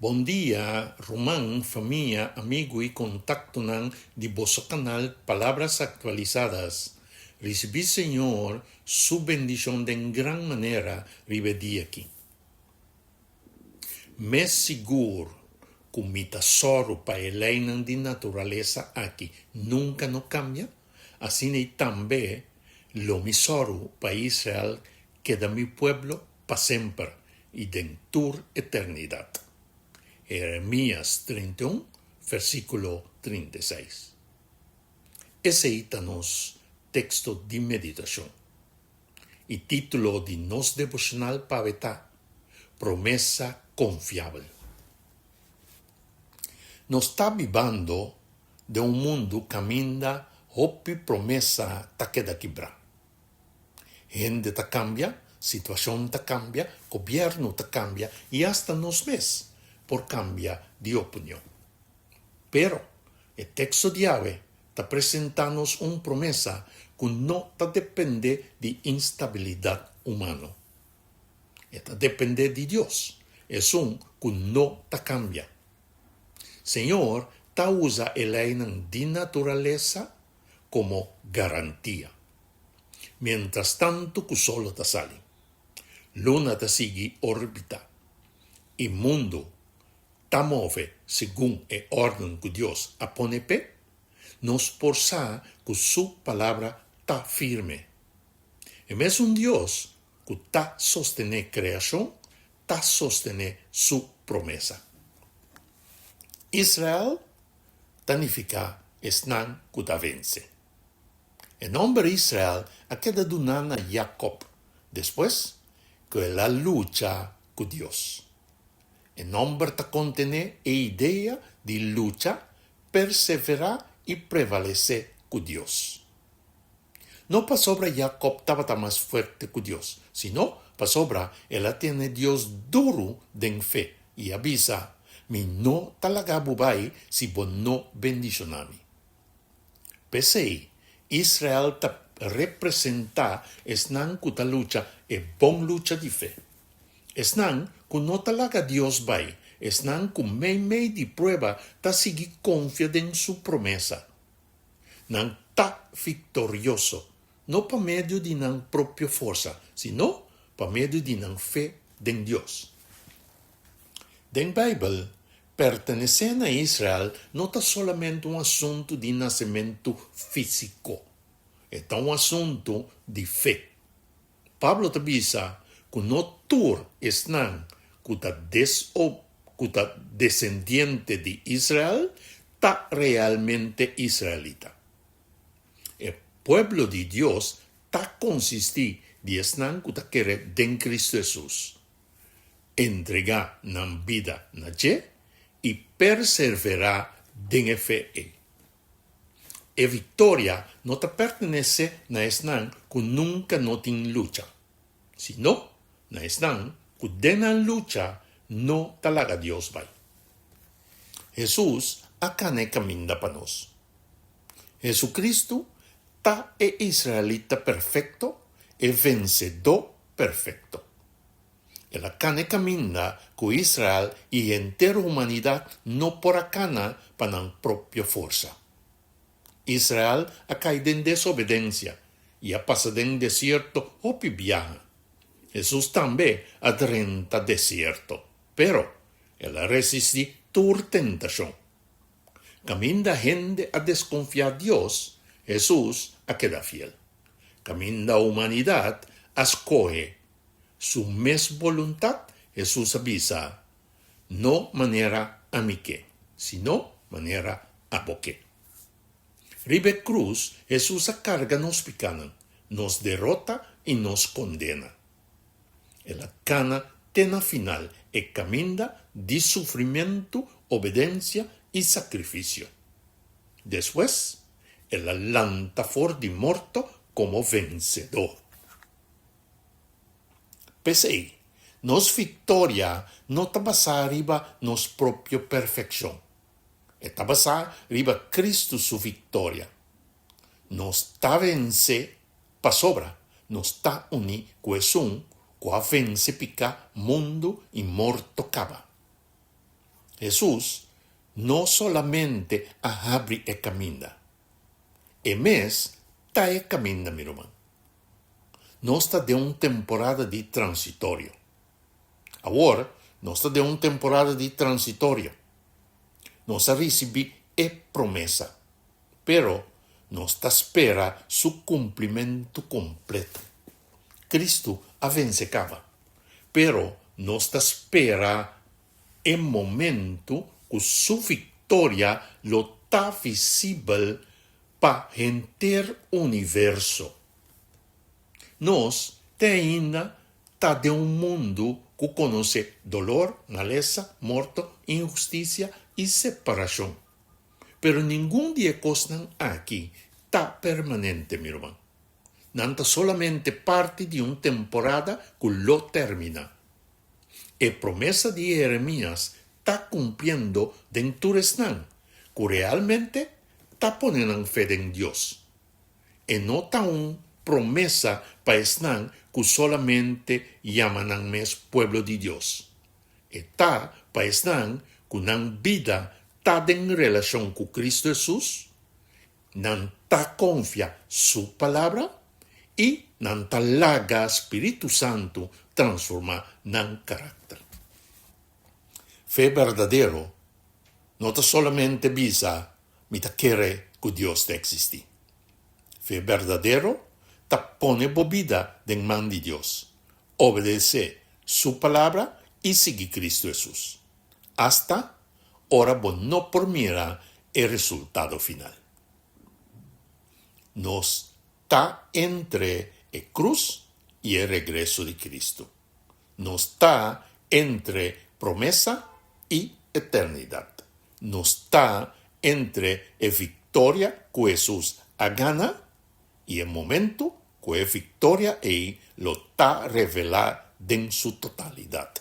Bon dia ruman, famia, amigu i kontaktonan di boso kanal Palabras Actualizadas. Risibí Señor su bendishon den gran manera riba e dia aki. Mes sigur ku mi ta sòru pa e leinan di naturalesa aki nunka no kambia, asina i tambe lo mi sòru pa Israel keda mi pueblo pa semper i den tur eternidat. Jeremías 31, versíkulo 36. Esei ta nos teksto di meditashon. I título di nos devoshonal pa awe ta, Promesa Konfiabel. Nos ta bibando den un mundu kaminda hopi promesa ta keda kibrá. Hende ta kambia, situashon ta kambia, gobièrnu ta kambia i asta nos mes por kambia di opinion. Pero, e teksto di awe ta presentá nos un promesa ku no ta dependé di instabilidat humano. E ta dependé di Dios, esun ku no ta kambia. Señor ta usa e leinan di naturalesa komo garantia. Miéntras tantu ku solo ta sali, luna ta sigui orbitá i mundu ta move segun e órden ku Dios a pone p'e, nos por sa ku su Palabra ta firme. E mesun Dios ku ta sostené kreashon ta sostené su promesa. Israel ta nifiká esnan ku ta vense. E nòmber Israel a keda duná na Jakòb despues ku el a lucha ku Dios. E nòmber ta kontené e idea di lucha, perseverá i prevalesé ku Dios. No pasobra Jakòb tabata mas fuerte ku Dios, sino pasobra el a tene Dios duru den fe i a bisa, Mi no ta laga bo bai si bo no bendishoná mi. P'esei, Israel ta representá esnan ku ta lucha e bon lucha di fe. Esnan ku no ta laga Dios bai, esnan ku meimei di prueba ta sigui konfia den su promesa. Nan ta viktorioso, no pa medio di nan propio forsa, sino pa medio di nan fe den Dios. Den Beibel, pertenesé na Israel no ta solamente un asuntu di nasementu físiko, e ta un asuntu di fe. Pablo ta bisa ku no tur esnan ku ta ku ta desendiente di Israel ta realmente israelita. E pueblo di Dios ta konsistí di esnan ku ta kere den Kristu Hesus, entregá nan bida na dje i perserverá den e fe ei. E viktoria no ta pertenesé na esnan ku nunka no tin lucha, sino na esnan ku den nan lucha no ta laga Dios bai. Hesus a kana e kaminda pa nos. Hesukristu ta e israelita perfekto, e vensedó perfekto. El a kana e kaminda ku Israel i henter humanidat no por a kana pa nan propio forsa. Israel a kai den desobedensia i a pasa den desierto hopi biaha. Hesus tambe a drenta desierto, pero el a resistí tur tentashon. Kaminda hende a deskonfiá Dios, Hesus a keda fiel. Kaminda humanidat a skohe su mes boluntat, Hesus a bisa, No manera ami ke, sino manera abo ke. Riba e krus, Hesus a karga nos pikánan, nos derota i nos kondena. El a kana te na final e kaminda di sufrimentu, obedensia i sakrifisio. Despues, el a lanta for di morto komo vensedó. P'esei, nos viktoria no ta basá riba nos propio perfekshon. E ta basá riba Kristu su viktoria. Nos ta vense pasobra nos ta uní ku Esun ku a vense piká, mundu i morto kaba. Hesus no solamente a habri e kaminda, e mes ta e kaminda, mi ruman. Nos ta den un temporada di transitorio. Awor nos ta den un temporada di transitorio. Nos a risibí e promesa, pero nos ta spera su kumplimentu kompleto. Kristu a vense kaba, pero nos ta spera e momentu ku su viktoria lo ta visibel pa henter universo. Nos te ainda ta den un mundu ku konosé dolor, malesa, morto, inhustisia i separashon. Pero ningun di e kosnan aki ta permanente, mi ruman. Nan ta solamente parti di un temporada ku lo terminá. E promesa di Jeremias ta kumpliendo den tur esnan ku realmente ta pone nan fe den Dios. E no ta un promesa pa esnan ku solamente yama nan mes pueblo di Dios. E ta pa esnan ku nan bida ta den relashon ku Kristu Hesus, nan ta konfia Su Palabra i nan ta laga spiritu santu transformá nan karakter. Fe berdadero no ta solamente bisa mi ta kere ku Dios ta eksistí. Fe berdadero ta pone bo bida den man di Dios, obedesé Su Palabra i sigui Kristu Hesus, asta ora bo no por mira e resultado final. Nos ta entre e krus i e regreso di Kristu. Nos ta entre promesa i eternidat. Nos ta entre e viktoria ku Hesus a gana i e momentu ku e viktoria ei lo ta revelá den su totalidat.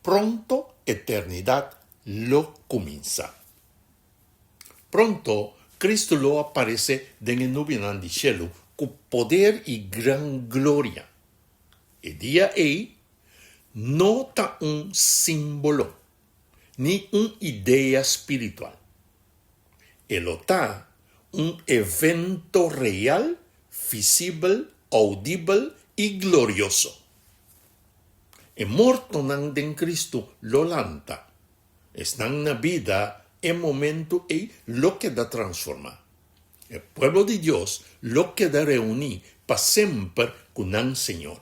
Pronto eternidat lo kuminsá. Pronto Kristu lo aparesé den e nubianan di shelu ku poder i gran gloria. E dia ei no ta un símbolo ni un idea spiritual. E lo ta un evento real, visibel, audibel i glorioso. E mortonan den Kristu lo lanta. Esnan na bida e momentu ei lo keda transformá. E pueblo di Dios lo keda reuní pa semper ku nan Señor.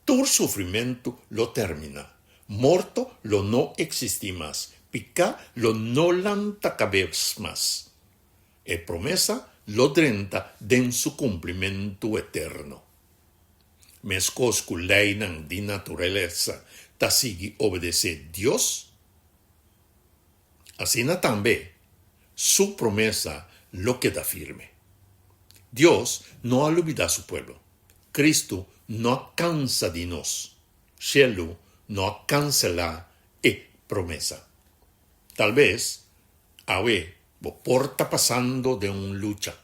Tur sufrimentu lo terminá. Morto lo no eksistí mas. Piká lo no lanta kabes mas. E promesa lo drenta den su kumplimentu eterno. Meskos ku leinan di naturalesa ta sigui obedesé Dios, asina tambe su promesa lo keda firme. Dios no a lubidá su pueblo. Kristu no a kansa di nos. Shelu no a kanselá e promesa. Tal bes awe bo por ta pasando den un lucha.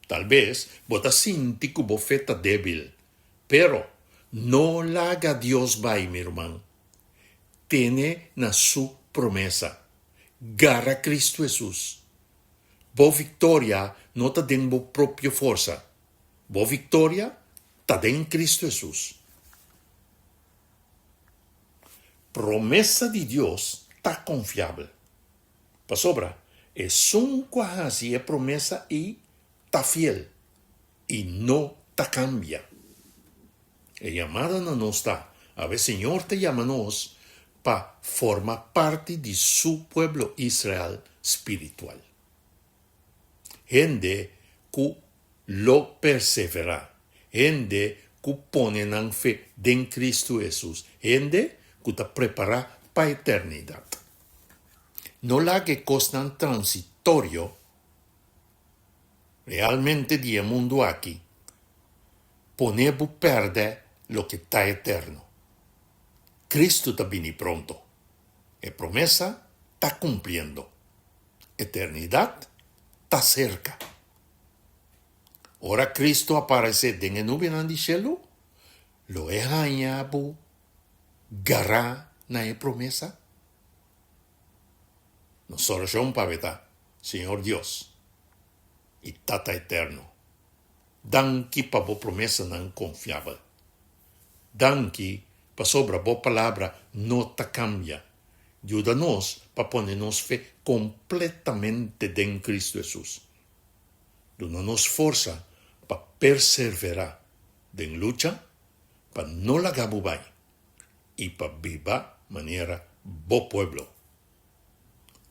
Tal bes bo ta sinti ku bo fe ta débil. Pero, no laga Dios bai, mi ruman. Tene na su promesa. Gara Kristu Hesus. Bo viktoria no ta den bo propio forsa. Bo viktoria ta den Kristu Hesus. Promesa di Dios ta konfiabel. Pasobra esun ku a hasi e promesa ei ta fiel i no ta kambia. E yamada na nos ta, awe Señor ta yama nos pa forma parti di Su pueblo Israel spiritual. Hende ku lo perseverá, hende ku pone nan fe den Kristu Hesus, hende ku ta prepará pa eternidat. No laga e kosnan transitorio realmente di e mundu aki pone bo pèrdè loke ta eterno. Kristu ta bini pronto. E promesa ta kumpliendo. Eternidat ta serka. Ora Kristu aparesé den e nubianan di shelu, lo e haña bo gará na e promesa? Nos orashon pa bo ta, Señor Dios i Tata Eterno, danki pa bo promesanan konfiabel. Danki pasobra bo palabra no ta kambia. Yuda nos pa pone nos fe kompletamente den Kristu Hesus. Duna nos forsa pa perseverá den lucha pa no laga bo bai i pa biba manera bo pueblo.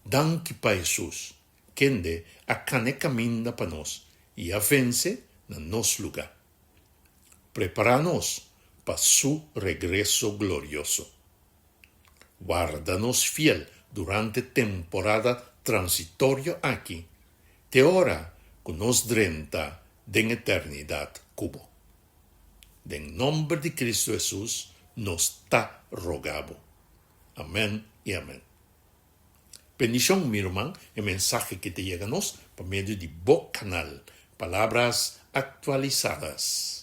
Danki pa Hesus, kende a kana e kaminda pa nos i a vense na nos lugá. Prepará nos pa su regreso glorioso. Warda nos fiel durante temporada transitorio aki te ora ku nos drenta den eternidat ku bo. Den nomber di Cristo Hesus nos ta roga bo. Amen y amen. Bendicion mi ruman e mensahe ki ta yega nos pa medio di bo canal Palabras Actualizadas.